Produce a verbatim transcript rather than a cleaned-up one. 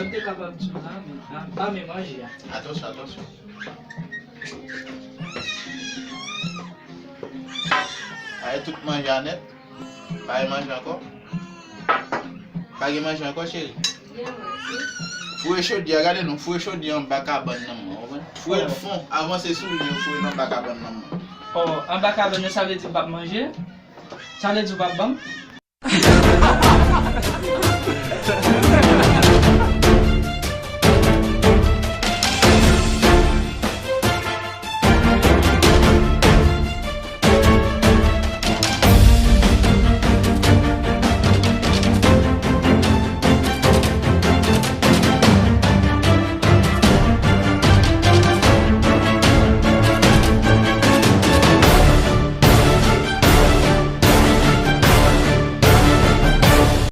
Ou te kapab di m la, men pa, pa men manje a. Atansyon, atansyon. Ay, tout manje a nèt. Pa gen manje ankò? Pa gen manje ankò, cheri? Foure chodyè, gade non, foure chodyè anba kabann nan mwen, konprann? Foure l fon, avanse sou li, foure l anba kabann nan mwen. Oh, anba kabann nan, sa vle di m p ap manje? Sa vle di w p ap ban m?